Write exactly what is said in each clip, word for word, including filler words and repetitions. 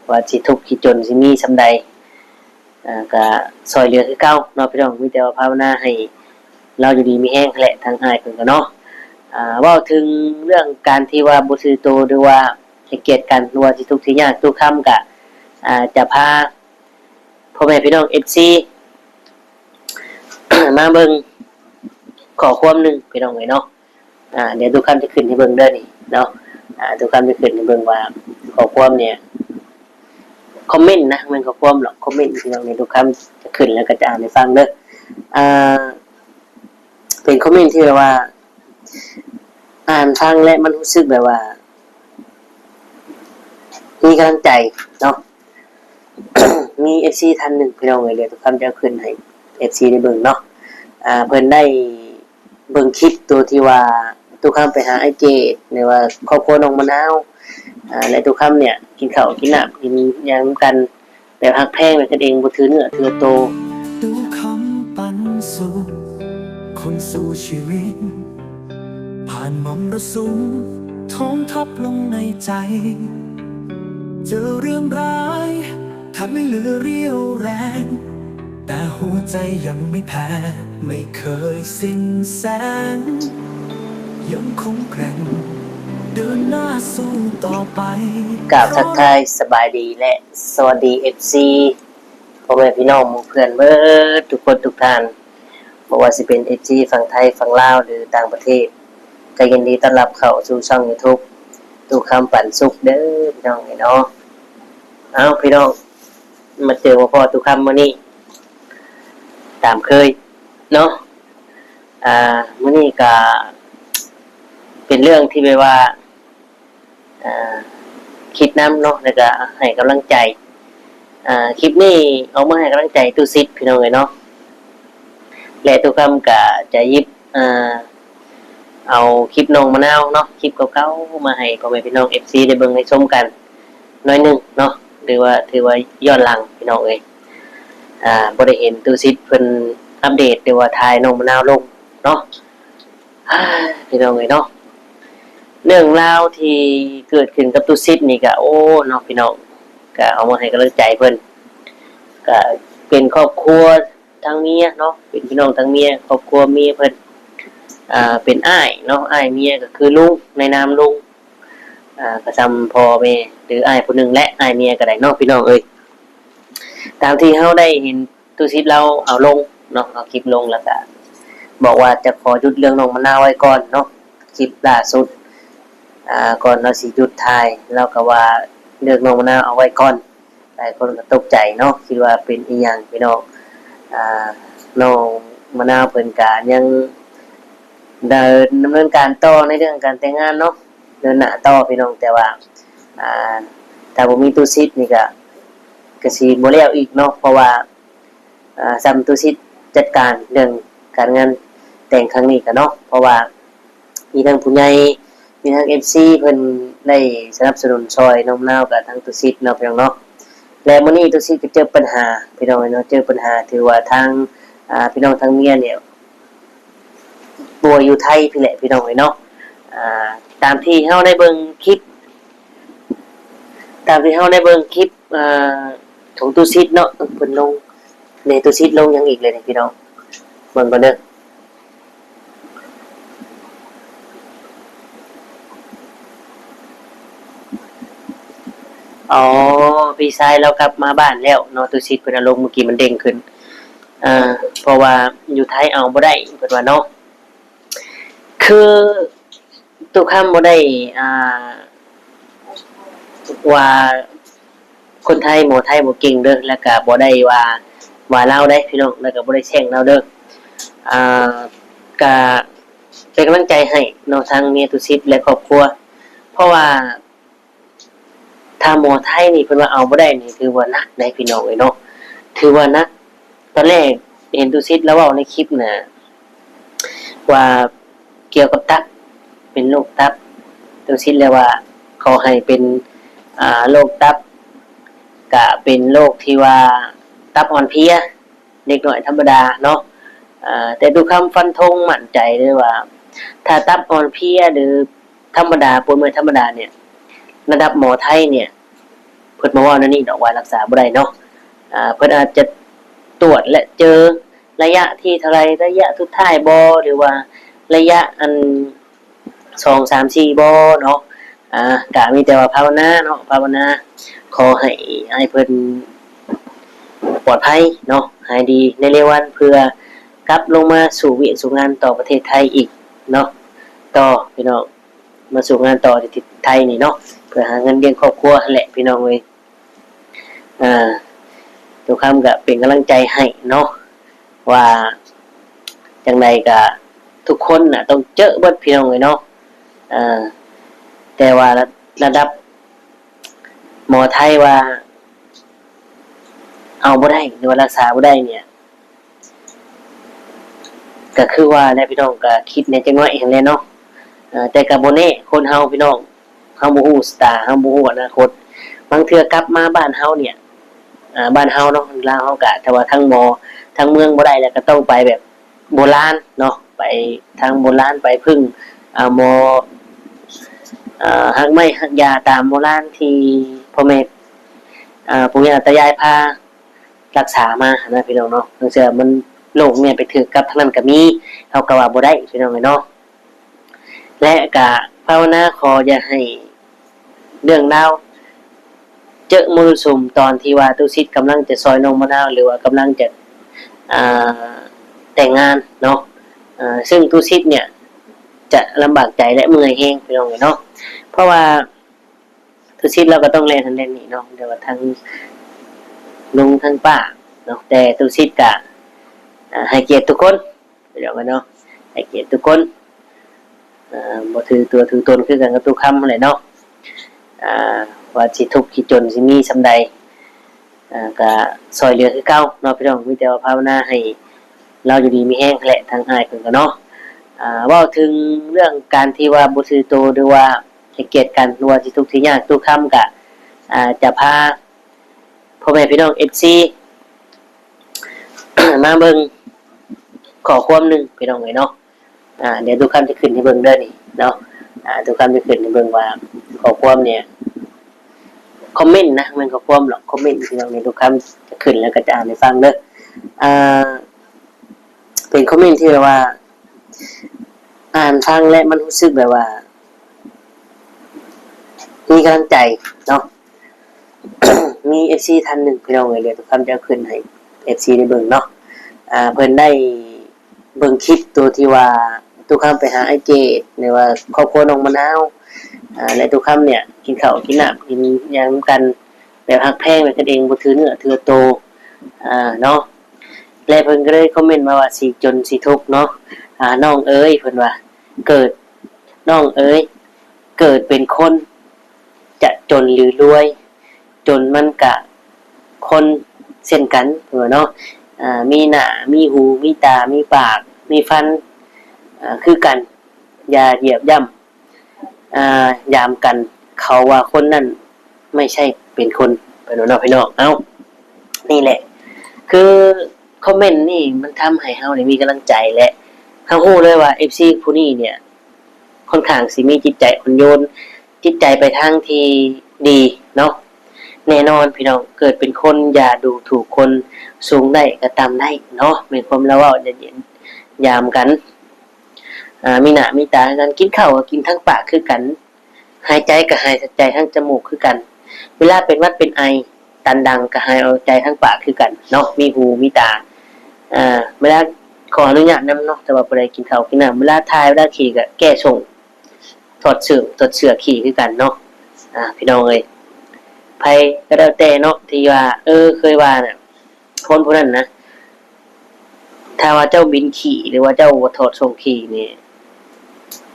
ว่าสิทุกข์สิจนสิมีส่ำใด อ่า ก็ซ่อยเหลือคือเก่าเนาะพี่น้อง มีแต่ว่าภาวนาให้ลาวอยู่ดีมีแฮงแหละ ทางอ้ายเพิ่นก็เนาะ อ่า เว้าถึงเรื่องการที่ว่าบ่ถือโต หรือว่าให้เกียรติกัน หรือว่าสิทุกข์สิยาก ตู้คำก็ อ่า จะพาพ่อแม่พี่น้อง เอฟซี มาเบิ่งข้อความหนึ่งพี่น้องเอ้ยเนาะ อ่า เดี๋ยวตู้คำจะขึ้นให้เบิ่งเด้อนี่เนาะ อ่า ตู้คำจะขึ้นให้เบิ่งว่าข้อความเนี่ย คอมเมนต์นะ แม่นข้อความหรอก คอมเมนต์พี่น้อง เดี๋ยวตู้คำจะขึ้นแล้วก็จะอ่านให้ฟังเด้อ อ่า เป็นคอมเมนต์ที่แบบว่า อ่านฟังแล้วมันรู้สึกแบบว่า มีกำลังใจเนาะ มี เอฟซี ท่านหนึ่งพี่น้องเอ้ย เดี๋ยวตู้คำจะเอาขึ้นให้ เอฟซี ได้เบิ่งเนาะ อ่า เพิ่นได้เบิ่งคลิปตัวที่ว่าตู้คำไปหาอ้ายเจด หรือว่าครอบครัวน้องมะนาว อ่า และตู้คำเนี่ยกินข้าวกินน้ำกินหยังกัน แบบฮักแพงเป็นกันเอง บ่ถือเนื้อถือโต ตู้คำปันสุข คนสู้ชีวิต ผ่านมรสุม ท้องทับลงในใจ เจอเรื่องร้าย ทำให้เหลือเรี่ยวแรง แต่หัวใจยังไม่แพ้ ไม่เคยสิ้นแสง ยังคงแกร่ง เดินหน้าสู้ต่อไป กราบทักทายสบายดีและสวัสดี เอฟซี พ่อแม่พี่น้องหมู่เพื่อนเบิดทุกคนทุกท่าน บ่ว่าสิเป็น เอฟซี ฝั่งไทย ฝั่งลาว หรือต่างประเทศ ก็ยินดีต้อนรับเข้าสู่ช่อง YouTube ตู้คำปันสุขเด้อพี่น้องเอ้ยเนาะ เอ้าพี่น้อง มาเจอมาพ้อตู้คำมื้อนี้ ตามเคยเนาะ อ่า มื้อนี้ก็เป็นเรื่องที่แบบว่า อ่า คิดนำเนาะ แล้วก็ให้กำลังใจ อ่า คลิปนี้เอามาให้กำลังใจตู้ซิดพี่น้องเอ้ยเนาะ และตู้คำก็จะหยิบ อ่า เอาคลิปน้องมะนาวเนาะ คลิปเก่าๆ มาให้พ่อแม่พี่น้อง เอฟซี ได้เบิ่งได้ชมกันหน่อยหนึ่งเนาะ หรือว่าถือว่าย้อนหลังพี่น้องเอ้ย อ่า บ่ได้เห็นตู้ซิดเพิ่นอัปเดตหรือว่าถ่ายน้องมะนาวลงเนาะ อ่า พี่น้องเอ้ยเนาะ เรื่องราวที่เกิดขึ้นกับตู้ซิดนี่ก็ โอ้ เนาะพี่น้อง ก็เอามาให้กำลังใจเพิ่น ก็เป็นครอบครัวทางเมียเนาะ เป็นพี่น้องทางเมีย ครอบครัวเมียเพิ่น อ่า เป็นอ้ายเนาะ อ้ายเมียก็คือลุง ในนามลุง อ่า ก็ส่ำพ่อแม่ หรืออ้ายผู้หนึ่งแหละ อ้ายเมียก็ได้เนาะพี่น้องเอ้ย ตามที่เฮาได้เห็น ตู้ซิดลาวเอาลงเนาะ เอาคลิปลงแล้วก็บอกว่าจะขอหยุดเรื่องน้องมะนาวไว้ก่อนเนาะ คลิปล่าสุด อ่า ก่อนลาวสิหยุดถ่าย ลาวก็ว่าเรื่องน้องมะนาวเอาไว้ก่อน หลายคนก็ตกใจเนาะ คิดว่าเป็นอีหยังพี่น้อง อ่า น้องมะนาวเพิ่นก็ยังเดินดำเนินการต่อในเรื่องการแต่งงานเนาะ เดินหน้าต่อพี่น้อง แต่ว่า อ่า ถ้าบ่มีตู้ซิดนี่ก็ ก็สิบ่แล้วอีกเนาะ เพราะว่า อ่า ส่ำตู้ซิดจัดการเรื่องการงานแต่งครั้งนี้ก็เนาะ เพราะว่ามีทั้งผู้ใหญ่ มีทั้ง เอฟซี เพิ่นได้สนับสนุนซ่อยน้องมะนาวกับทั้งตู้ซิดเนาะพี่น้องเนาะ และมื้อนี้ตู้ซิดก็เจอปัญหาพี่น้องเอ้ยเนาะ เจอปัญหา ถือว่าทาง อ่า พี่น้องทางเมียเนี่ย ป่วยอยู่ไทยพี้แหละพี่น้องเอ้ยเนาะ อ่า ตามที่เฮาได้เบิ่งคลิป ตามที่เฮาได้เบิ่งคลิป อ่า ของตู้ซิดเนาะ เพิ่นลง ในตู้ซิดลงหยังอีกเลยนี่พี่น้อง เบิ่งก่อนเด้อ อ๋อ พี่ชายลาวกลับมาบ้านแล้วเนาะ ตู้ซิดเพิ่นเอาลงเมื่อกี้มันเด้งขึ้น อ่า เพราะว่าอยู่ไทยเอาบ่ได้ เพิ่นว่าเนาะ คือตู้คำบ่ได้ อ่า ว่าคนไทยหมอไทยบ่เก่งเด้อ แล้วก็บ่ได้ว่า ว่าลาวเด้พี่น้อง แล้วก็บ่ได้แช่งลาวเด้อ อ่า ก็เป็นกำลังใจให้เนาะ ทั้งเมียตู้ซิดและครอบครัว เพราะว่า ถ้าหมอไทยนี่เพิ่นว่าเอาบ่ได้นี่ถือว่าหนักเด้พี่น้องเอ้ยเนาะ ถือว่าหนัก ตอนแรกเห็นตู้ซิดลาวเว้าในคลิปน่ะ ว่าเกี่ยวกับตับ เป็นโรคตับ ตู้ซิดเลยว่าขอให้เป็น อ่า โรคตับ ก็เป็นโรคที่ว่าตับอ่อนเพลีย เด็กน้อยธรรมดาเนาะ อ่า แต่ตู้คำฟันธงมั่นใจเลยว่า ถ้าตับอ่อนเพลียหรือธรรมดา ปวดเมื่อยธรรมดาเนี่ย ระดับหมอไทยเนี่ย เพิ่น พิ่นมาเว้าแนวนี้ดอกว่ารักษาบ่ได้เนาะ อ่า เพิ่นอาจจะตรวจและเจอระยะที่เท่าไร ระยะสุดท้ายบ่ หรือว่าระยะอันสอง สาม สี่บ่เนาะ อ่า ก็มีแต่ว่าภาวนาเนาะ ภาวนาขอให้อ้ายเพิ่นปลอดภัยเนาะ หายดีในเร็ววัน เพื่อกลับลงมาสู่เวียกสู่งานต่อประเทศไทยอีกเนาะ ต่อพี่น้อง มาสู่งานต่อที่ไทยนี่เนาะ เพื่อหาเงินเลี้ยงครอบครัวหั้นแหละพี่น้องเอ้ย อ่า ตุกคำก็เป็นกำลังใจให้เนาะ ว่าจั่งใดก็ทุกคนน่ะต้องเจอเบิดพี่น้องเอ้ยเนาะ อ่า แต่ว่าระ- ระดับหมอไทยว่าเอาบ่ได้ หรือว่ารักษาบ่ได้เนี่ย ก็คือว่าแหละพี่น้อง ก็คิดแหน่จักหน่อยหั้นแหละเนาะ เอ่อ แต่ก็บ่แน่ คนเฮาพี่น้อง เฮาบ่ฮู้ชะตา เฮาบ่ฮู้อนาคต บางเทื่อกลับมาบ้านเฮาเนี่ย อ่า บ้านเฮาเนาะ ลาวเฮาก็ ถ้าว่าทางหมอ ทางเมืองบ่ได้แล้ว ก็ต้องไปแบบโบราณเนาะ ไปทางโบราณ ไปพึ่ง อ่า หมอ อ่า ฮักไม้ฮักยาตามโบราณที่พ่อแม่ อ่า ปู่ย่าตายายพารักษามาหั้นนะพี่น้องเนาะ บางเทื่อมัน โรคเนี่ยไปถืกกับทางนั้นก็มี เฮาก็ว่าบ่ได้พี่น้องเอ้ยเนาะ และก็ภาวนาขออย่าให้เรื่องราวเจอมรสุมตอนที่ว่าตุสิทธิ์กำลังจะซอยน้องมะนาว หรือว่ากำลังจะ อ่า แต่งงานเนาะ อ่า ซึ่งตุสิทธิ์เนี่ยจะลำบากใจและเมื่อยแฮงพี่น้องเอ้ยเนาะ เพราะว่า ตุสิทธิ์ลาวก็ต้องแล่นหั้นแล่นนี่เนาะ แต่ว่าทั้งลุงทั้งป้าเนาะ แต่ตุสิทธิ์ก็ อ่า ให้เกียรติทุกคน พี่น้องเอ้ยเนาะ ให้เกียรติทุกคน อ่า บ่ถือตัวถือตนคือกันกับตุกคำหั้นแหละเนาะ อ่า ว่าสิทุกข์สิจนสิมีส่ำใด อ่า ก็ซอยเหลือคือเก่าเนาะพี่น้อง มีแต่ว่าภาวนาให้ลาวอยู่ดีมีแฮงหั้นแหละ ทางอ้ายเพิ่นก็เนาะ อ่า เว้าถึงเรื่องการที่ว่าบ่ถือตัว หรือว่าให้เกียรติกัน หรือว่าสิทุกข์สิยาก ตุกคำก็ อ่า จะพาพ่อแม่พี่น้อง เอฟซี มาเบิ่งข้อความหนึ่งพี่น้องเอ้ยเนาะ อ่า เดี๋ยวตุกคำจะขึ้นให้เบิ่งเด้อนี่เนาะ อ่า ตุกคำจะขึ้นให้เบิ่งว่าข้อความเนี่ย คอมเมนต์นะ แม่นข้อความหรอก คอมเมนต์พี่น้อง เดี๋ยวตุกคำจะขึ้นแล้วก็จะอ่านให้ฟังเด้อ อ่า เป็นคอมเมนต์ที่แบบว่า อ่านฟังแล้วมันรู้สึกแบบว่า มีกำลังใจเนาะ มี เอฟซี ท่านหนึ่งพี่น้องเอ้ย เดี๋ยวตุกคำจะเอาขึ้นให้ เอฟซี ได้เบิ่งเนาะ อ่า เพิ่นได้เบิ่งคลิปตัวที่ว่าตุกคำไปหาอ้ายเกด หรือว่าครอบครัวน้องมะนาว อ่า และตุกคำเนี่ยกินข้าวกินน้ำกินหยังกันแบบฮักแพง แบบกันเอง บ่ถือเนื้อถือโต อ่า เนาะ และเพิ่นก็เลยคอมเมนต์มาว่า "สิจนสิทุกข์เนาะ อ่า น้องเอ๋ย" เพิ่นว่า "เกิด น้องเอ๋ย เกิดเป็นคน จะจนหรือรวย จนมันกะคนเช่นกัน" เพิ่นว่าเนาะ อ่า "มีหน้า มีหู มีตา มีปาก มีฟัน อ่า คือกัน อย่าเหยียบย่ำ อ่า ยามกัน เขาว่าคนนั้นไม่ใช่เป็นคน" เพิ่นว่าเนาะพี่น้อง เอ้า นี่แหละ คือคอมเมนต์นี่มันทำให้เฮานี่มีกำลังใจ และเฮารู้เลยว่า เอฟซี ผู้นี้เนี่ย ค่อนข้างสิมีจิตใจอ่อนโยน จิตใจไปทางที่ดีเนาะ แน่นอนพี่น้อง เกิดเป็นคนอย่าดูถูกคน สูงได้ก็ต่ำได้เนาะ แม่นความลาวเว้า อย่าเหยียบย่ำกัน อ่า มีหน้ามีตาคือกัน กินข้าวก็กินทางปากคือกัน หายใจก็หายใจทางจมูกคือกัน เวลาเป็นหวัดเป็นไอ ตันดังก็หายใจทางปากคือกันเนาะ มีหูมีตา อ่า เวลา ขออนุญาตนำเนาะ แต่ว่าผู้ใดกินข้าวกินน้ำ เวลาถ่ายเวลาขี้ก็แก้ส่ง ถอดเสื้อ ถอดเสื้อขี้คือกันเนาะ อ่า พี่น้องเอ้ย ไผก็แล้วแต่เนาะ ที่ว่า เออ เคยว่าน่ะ คนผู้นั้นนะ ถ้าว่าเจ้าบินขี้ หรือว่าเจ้าบ่ถอดส่งขี้นี่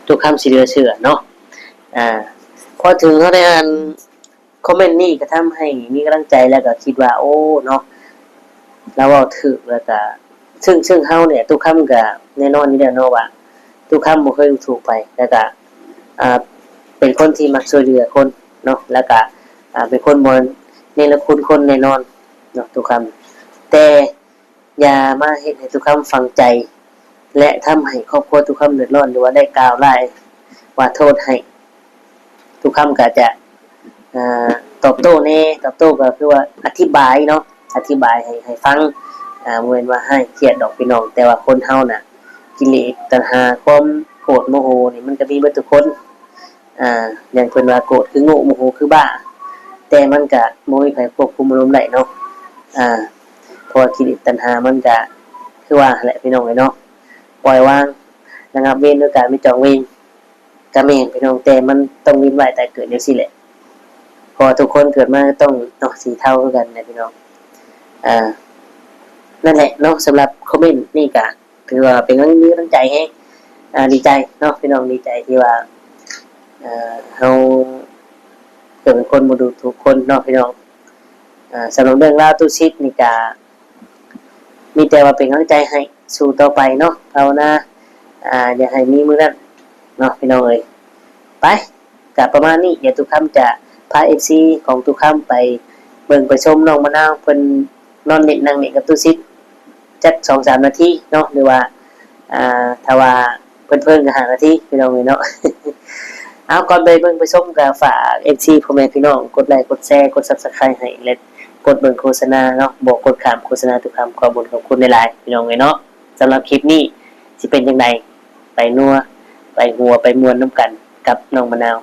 ตุกคำสิเหลือเชื่อเนาะ อ่า พอถึงเฮาได้อ่านคอมเมนต์นี้ก็ทำให้มีกำลังใจ แล้วก็คิดว่า โอ้ เนาะ ลาวเว้าถูก แล้วก็ ซึ่ง ซึ่งเฮาเนี่ย ตุกคำก็แน่นอนอยู่แล้วเนาะว่า ตุกคำบ่เคยดูถูกไผ แล้วก็ อ่า เป็นคนที่มักช่วยเหลือคนเนาะ แล้วก็ อ่า เป็นคนบ่เนรคุณคนแน่นอนเนาะ ตุกคำ แต่อย่ามาเฮ็ดให้ตุกคำฝังใจ และทำให้ครอบครัวตุกคำเดือดร้อน หรือว่าได้กล่าวร้ายว่าโทษให้ ตุกคำก็จะ อ่า ตอบโต้แหน่ ตอบโต้ก็คือว่าอธิบายเนาะ อธิบายให้ ให้ฟัง อ่า บ่แม่นว่าหายเครียดดอกพี่น้อง แต่ว่าคนเฮาน่ะ กิเลส ตัณหา ความโกรธ โมโหนี่มันก็มีเบิดทุกคน อ่า อย่างเพิ่นว่าโกรธคือโง่ โมโหคือบ้า แต่มันก็บ่มีไผควบคุมอารมณ์ได้เนาะ อ่า เพราะว่ากิเลส ตัณหา มันก็คือว่าหั้นแหละพี่น้องเอ้ยเนาะ ปล่อยวาง ระงับเวรด้วยการไม่จองเวร ก็แม่นพี่น้อง แต่มันต้องเวียนว่ายตายเกิดจั่งซี้แหละ เพราะว่าทุกคนเกิดมาก็ต้อง เนาะ สีเทาคือกันนะพี่น้อง อ่า นั่นแหละเนาะ สำหรับคอมเมนต์นี่ก็ถือว่าเป็นกำลัง มีกำลังใจแฮง อ่า ดีใจเนาะพี่น้อง ดีใจที่ว่า เอ่อ เฮาเกิดเป็นคนบ่ดูถูกคนเนาะพี่น้อง อ่า สำหรับเรื่องราวตู้ซิดนี่ก็ มีแต่ว่าเป็นกำลังใจให้ สู้ต่อไปเนาะ ภาวนา อ่า อย่าให้มีมื้อนั้นเนาะพี่น้องเอ้ย ไป ก็ประมาณนี้ เดี๋ยวตู้คำจะพา เอฟซี ของตู้คำไปเบิ่งไปชมน้องมะนาวเพิ่นนอนเล่นนั่งเล่นกับตู้ซิด จักสองสามนาทีเนาะ หรือว่า อ่า ถ้าว่าเพลินๆก็ห้านาทีพี่น้องเอ้ยเนาะ เอา ก่อนไปเบิ่งไปชมก็ฝาก เอฟซี พ่อแม่พี่น้อง กดไลค์ กดแชร์ กด Subscribe ให้ และกดเบิ่งโฆษณาเนาะ บ่กดข้ามโฆษณา ตู้คำขอบุญขอบคุณหลายๆ พี่น้องเอ้ยเนาะ สำหรับคลิปนี้สิเป็นจั่งใด ไปนัว ไปหัว ไปม่วนนำกันกับน้องมะนาว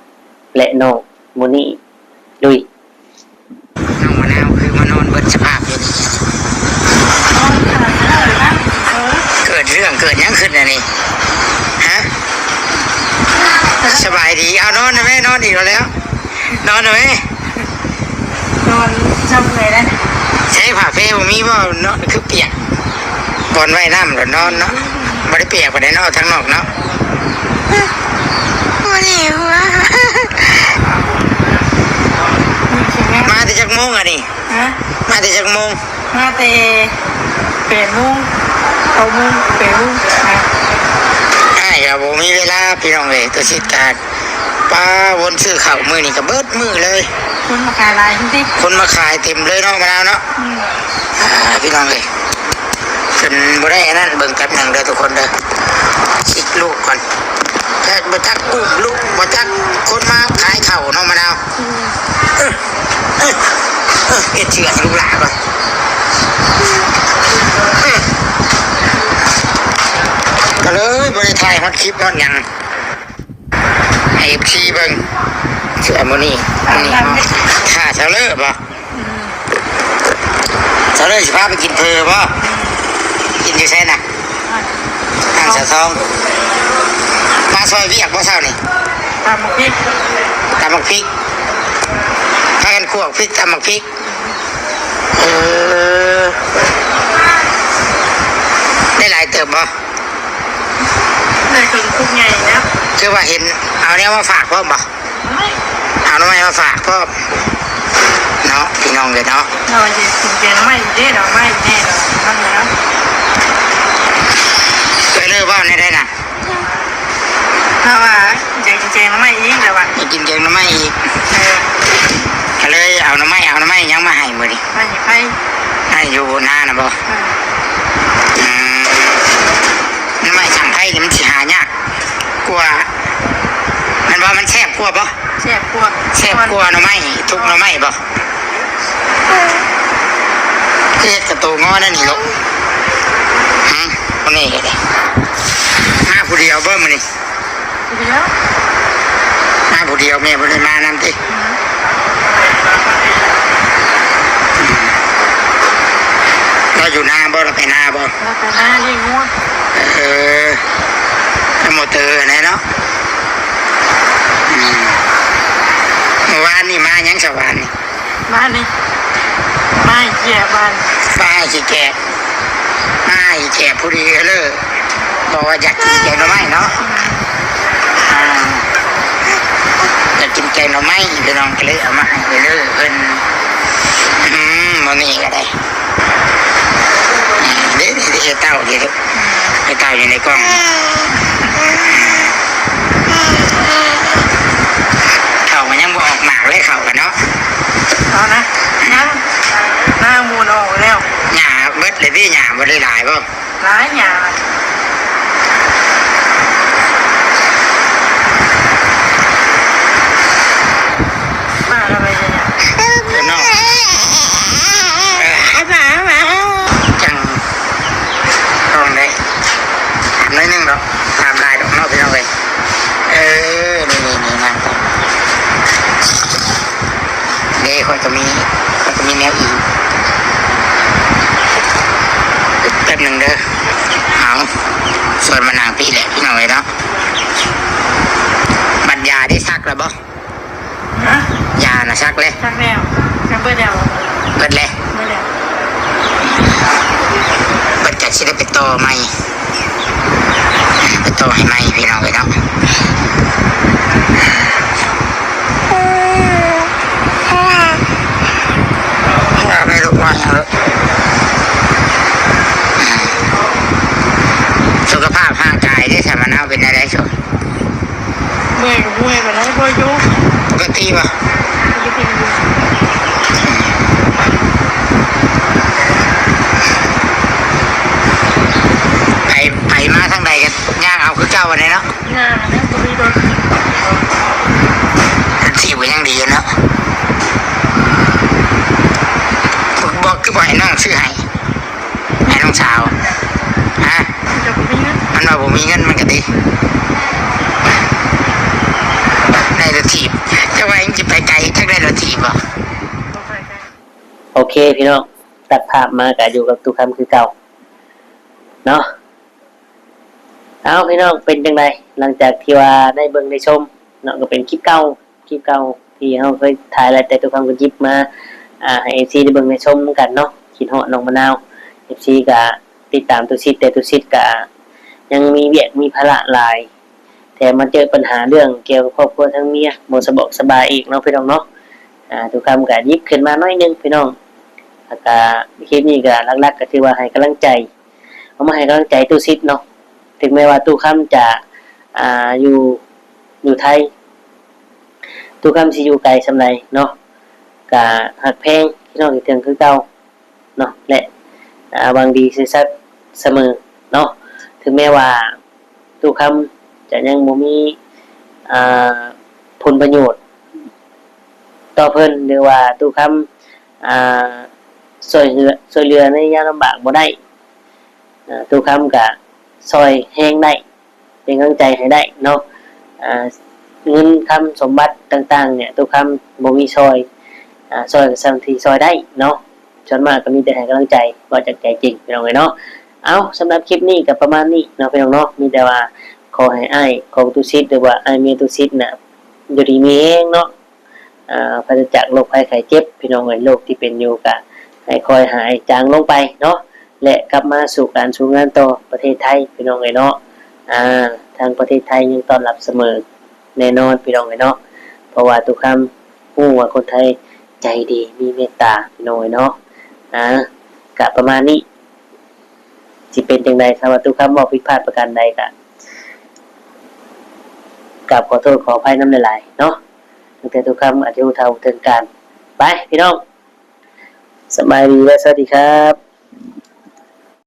และน้องโมนี่ ลุย น้องมะนาวคือมานอนเบิดสภาพอยู่นี่ เกิดเรื่องเกิดหยังขึ้นอันนี้ ฮะ สบายดี เอานอนนะแม่ นอนอีกแล้ว นอนนะแม่ นอนจำเลยนะ ใช้ผ้าเปบ่มีบ่ นอนคือเปียก บ่อนว่ายน้ำแล้วนอนเนาะ บ่ได้เปียกปานใดเนาะ ทางนอกเนาะ บ่ได้หัว มาแต่จักโมงอันนี้ ฮะ มาแต่จักโมง มาแต่แปดโมง เก้าโมง แปดโมงนะ อ้ายก็บ่มีเวลาพี่น้องเอ้ย ตัวชิดการ ป้าวนซื้อข้าวมื้อนี้ก็เบิดมื้อเลย คนมาขายหลายจริงๆ คนมาขายเต็มเลยเนาะ มะนาวเนาะ อืม อ่า พี่น้องเอ้ย จนบ่ได้อันนั้น เบิ่งแป๊บหนึ่งเด้อทุกคนเด้อ ชิดลูกก่อน แต่บ่จักอุ้มลูก บ่จักคนมาขายข้าวเนาะ มะนาว อืม เออ เออ เออ เฮ็ดเชื่อลูกหลานก่อน เออ ก็เลยบ่ได้ถ่ายฮอดคลิปฮอดหยัง ให้ เอฟซี เบิ่ง เสื้อมื้อนี้ มื้อนี้เนาะ ถ้าเช้าเลิกบ่ อืม เช้าเลิกสิพาไปกินเผอบ่ กินอยู่ไสน่ะ อ่ะ ร้านสาวทอง มาซอยเวียกบ่เช้านี่ ตำบักพริก ตำบักพริก พากันคั่วพริก ตำบักพริก เออ ได้หลายเติบบ่ ได้เคิ่งคุกใหญ่แล้ว คือว่าเห็นเอาแนวมาฝากพร้อมบ่ ไม่ เอาหน่อไม้มาฝากพร้อม เนาะ พี่น้องเอ้ยเนาะ เราจะกินแกงหน่อไม้อีกเด้ ดอกไม้แน่ดอกนั่นแล้ว เออ เลิกว่าในได้น่ะ เพราะว่าอยากกินแกงหน่อไม้อีกแล้วว่ะ อยากกินแกงหน่อไม้อีก เออ ก็เลยเอาหน่อไม้ เอาหน่อไม้หยังมาให้มื้อนี้ ไม่ใช่ไผ ให้อยู่หน้าน่ะบ่ อืม อืม หน่อไม้สั่งไผนี่มันสิหายากกว่า มันว่ามันแซ่บกว่าบ่ แซ่บกว่า แซ่บกว่าหน่อไม้ ทุกหน่อไม้บ่ เฮ็ดกระโตงอนั่นนี่ลูก หึ คนนี้ก็ได้ มาผู้เดียวบ่มื้อนี้ ผู้เดียว มาผู้เดียว แม่บ่ได้มานำติ เราอยู่นาบ่ เราไปนาบ่ เราไปนาเลี้ยงงัว เออ แล้วมอเตอร์อันนี้เนาะ อืม เมื่อวานนี่มาหยัง เช้าวานนี่ มานี่ มาเยี่ยมบ้าน ป้าขี้แกะ ป้าขี้แกะผู้ดีเลย บอกว่าอยากกินแกงหน่อไม้เนาะ อ่า อยากกินแกงหน่อไม้ พี่น้องก็เลยเอามาให้เลยเพิ่น อืม มื้อนี้ก็ได้ เด้ เด้ เต้า เด้ ไอ้เต้าอยู่ในกล้อง เขาก็ยังบ่ออกหมากเลย เขาก็เนาะ เอานะ ยัง หน้ามูนออกแล้ว หญ้าเบิดเลยพี่ หญ้าบ่ได้หลายบ่ หลายหญ้า มาแล้วไปเลยเนี่ย มีแนวอีก แป๊บหนึ่งเด้อ เอา ส่วนมานั่งพี่แหละพี่น้องเอ้ยเนาะ บัดยาได้ซักแล้วบ่ ฮะ ยาน่ะซักเลย ซักแล้ว ซักเบิดแล้ว เบิดเลย เบิดแล้ว เบิดก็สิได้ไปต่อใหม่ ไปต่อให้ใหม่พี่น้องเอ้ยเนาะ เอาไปลูกวันเอาลูก สุขภาพร่างกายได้สามะนาวเป็นอะไรสุ เมื่อยก็เมื่อยไปแล้ว บ่อยู่ ปกติบ่ ปกติอยู่ ไป ไปมาทางใดก็ย่างเอาคือเก่าอันนี้เนาะ ย่างนะ บ่มีรถ รถถีบก็ยังดีอยู่เนาะ บอกคือบ่ให้น้องซื้อให้ ให้น้องสาว ฮะ จะบ่มีเงิน มันว่าบ่มีเงินมันก็ดี ได้รถถีบ จักว่ายังสิไปไกล จักได้รถถีบบ่ บ่ไปไกล โอเคพี่น้อง ตัดภาพมาก็อยู่กับตู้คำคือเก่า เนาะ เอาพี่น้อง เป็นจังได หลังจากที่ว่าได้เบิ่งได้ชมเนาะ ก็เป็นคลิปเก่า คลิปเก่าที่เฮาเคยถ่ายแล้ว แต่ตู้คำก็หยิบมา อ่า ให้ เอฟซี ได้เบิ่งได้ชมกันเนาะ คิดฮอดน้องมะนาว เอฟซี ก็ติดตามตู้ซิด แต่ตู้ซิดก็ยังมีเวียกมีภาระหลาย แถมมาเจอปัญหาเรื่องเกี่ยวกับครอบครัวทั้งเมีย บ่สะดวกสบายอีกเนาะพี่น้องเนาะ อ่า ตู้คำก็หยิบขึ้นมาหน่อยหนึ่งพี่น้อง แล้วก็คลิปนี้ก็หลักๆ ก็ถือว่าให้กำลังใจ เอามาให้กำลังใจตู้ซิดเนาะ ถึงแม้ว่าตู้คำจะ อ่า อยู่ อยู่ไทย ตู้คำสิอยู่ไกลส่ำใดเนาะ ก็ฮักแพงพี่น้องคิดถึงคือเก่าเนาะ และ อ่า หวังดีซื่อสัตย์เสมอเนาะ ถึงแม้ว่าตู้คำจะยังบ่มี อ่า ผลประโยชน์ต่อเพิ่น หรือว่าตู้คำ อ่า ช่วยเหลือ ช่วยเหลือในยามลำบากบ่ได้ อ่า ตู้คำก็ช่วยแฮงได้ เป็นกำลังใจให้ได้เนาะ อ่า เงินคำสมบัติต่างๆ เนี่ย ตู้คำบ่มีช่วย อ่า ช่วยก็ส่ำที่ช่วยได้เนาะ ส่วนมากก็มีแต่ให้กำลังใจ เว้าจากใจจริงพี่น้องเอ้ยเนาะ เอา สำหรับคลิปนี้ก็ประมาณนี้เนาะพี่น้องเนาะ มีแต่ว่าขอให้อ้ายของตู้ซิด หรือว่าอ้ายเมียตู้ซิดน่ะ อยู่ดีมีแฮงเนาะ อ่า ปราศจากโรคภัยไข้เจ็บ พี่น้องเอ้ย โรคที่เป็นอยู่ก็ให้ค่อยหายจางลงไปเนาะ และกลับมาสู่การสู่งานต่อประเทศไทย พี่น้องเอ้ยเนาะ อ่า ทางประเทศไทยยังต้อนรับเสมอแน่นอน พี่น้องเอ้ยเนาะ เพราะว่าตู้คำฮู้ว่าคนไทยใจดี มีเมตตา พี่น้องเอ้ยเนาะ อ่า ก็ประมาณนี้ สิเป็นจังใด ถ้าว่าตู้คำเว้าผิดพลาดประการใดก็ กราบขอโทษขออภัยนำหลายๆ เนาะ ตั้งแต่ตู้คำอาจจะฮู้เท่าบ่ถึงการ ไป พี่น้อง สบายดีและสวัสดีครับ